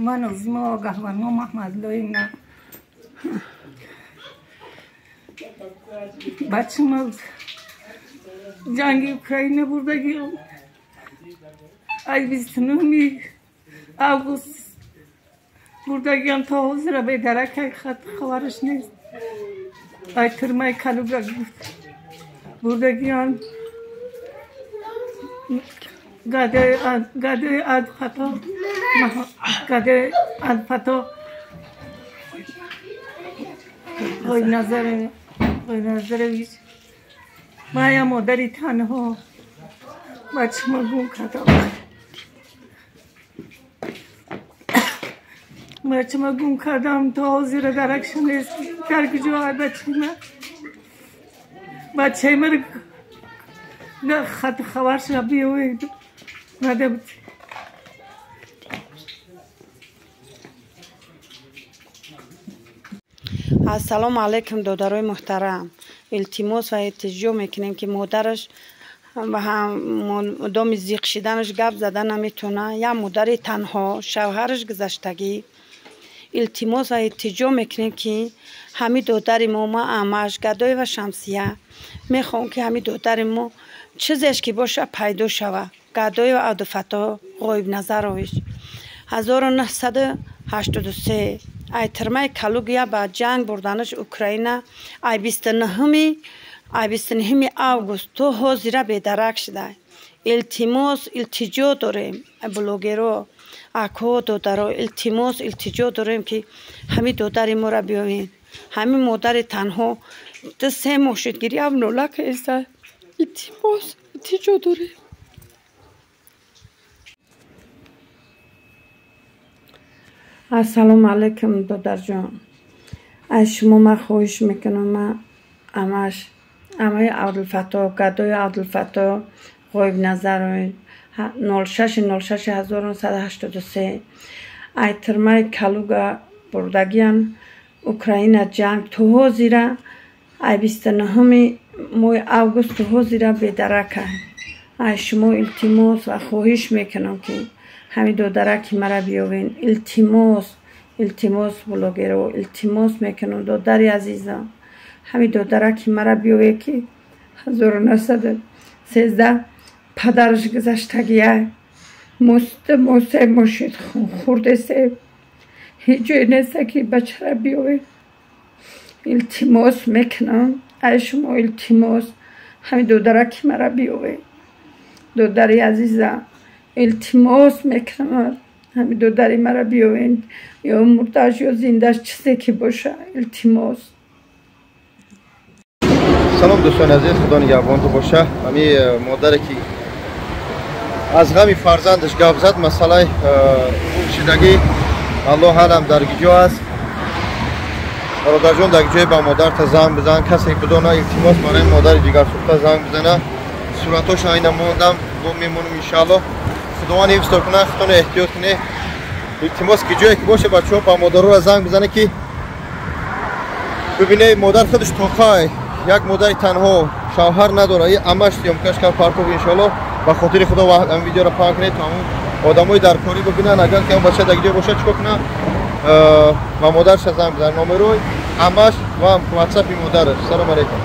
Ман Озима Огаҳвано Маҳмадлоина. Бачама ҷанги Украина бурдагиам. Аз 29 август бурдагиам то ҳозира бедарак, хат хабараш нест. Ай тюрьмаи Калуга бурдагиам. Гадои Адфато, Гадои Адфато Ғойназарович. Ман я модари танҳо, бачама гум кардам. Бачама гум кардам, то ҳозира даракша нест. Дар куҷо бачаи ман? Бачаи ман хат хабарша биёед. Надаб. Ассалому алайкум, додарои муҳтарам. Илтимос ва илтиҷо мекунем, ки модараш ва ҳам доми зиқ шиданаш гап зада наметавона. Як модари танҳо, шавҳараш гузаштагӣ. Илтимос ва илтиҷо мекунем, ки ҳами додари мо, ма амаш Гадоева Шамсия, мехоҳам, ки ҳами додари мо чизеш ки боша пайдо шава. Гадоева Абдуфатто Ғоибназарович, 1983, ай тюрьмаи Калугия ба ҷанг бурданаш Украина, ай 29-ми август то ҳозира бедарак шуда. Илтимос, илтиҷо дорем, блогеро, акҳо, додаро, илтимос, илтиҷо дорем, ки ҳами додари моро биёвед. Ҳами модари танҳо ду се моҳ шуд, гирьям нола кеста. Илтимос, илтиҷо дорем. Ассалому алайкум, додарҷон. Аз шумо ман хоҳиш мекунам, ман амаш, амаи Абдулфатто, Гадои Абдулфатто Ғоибназарович, 06.06.1983, ай тюрьмаи Калуга бурдагиян Украина ҷанг, то ҳозира, ай 29-ми моҳи август то ҳозира бедарака. Ай шумо илтимос ва хоҳиш мекунам, ки ҳами додараки мара биёвен. Илтимос, илтимос, блогеро, илтимос мекунам, додари азизам, ҳами додараки мара биёве, ки 1913 падараш гузаштагия. Мо 3 моҳ шуд хурдесем, ҳеҷ ҷое неста, ки бачара биёвем. Илтимос мекунам ай шумо, илтимос, ҳами додараки мара биёве. Додари азизам, илтимос мекунам, ҳами додари мара биёвен, ё мурдаш, ё зиндаш, чизе ки боша, илтимос. Салом, дӯстони азиз, худо нигаҳбонту боша. Ҳами модаре ки аз ғами фарзандаш гап зад, масъалаи гумшидагӣ, аллоҳ алам дар киҷо аст. Бародарҷон, дар ҷое ба модарта занг бизан, касе бидона, илтимос, барои модари ҷигарсӯхта занг бизана. Суратоша айна мондам, бо мемонам, иншааллоҳ. Худованд ҳифзтон кунад, худтон эҳтиёт кунед. Илтимос, ки ҷое ки боше, бачаҳо ба модарора занг бизане, ки бибине, модар худаш тоқай, як модари танҳо, шавҳар надора, и амаш съёмкаш кард, партов. Иншоаллоҳ, ба хотири худо ҳамин видеоро паҳн кунед, то ҳамун одамои дар корӣ бибинанд. Агар ки он бача дар ҷое бошад, чикор кунад? Ба модарша занг бизанад, номерои амаш ва ватсапи модараш. Салому алайкум.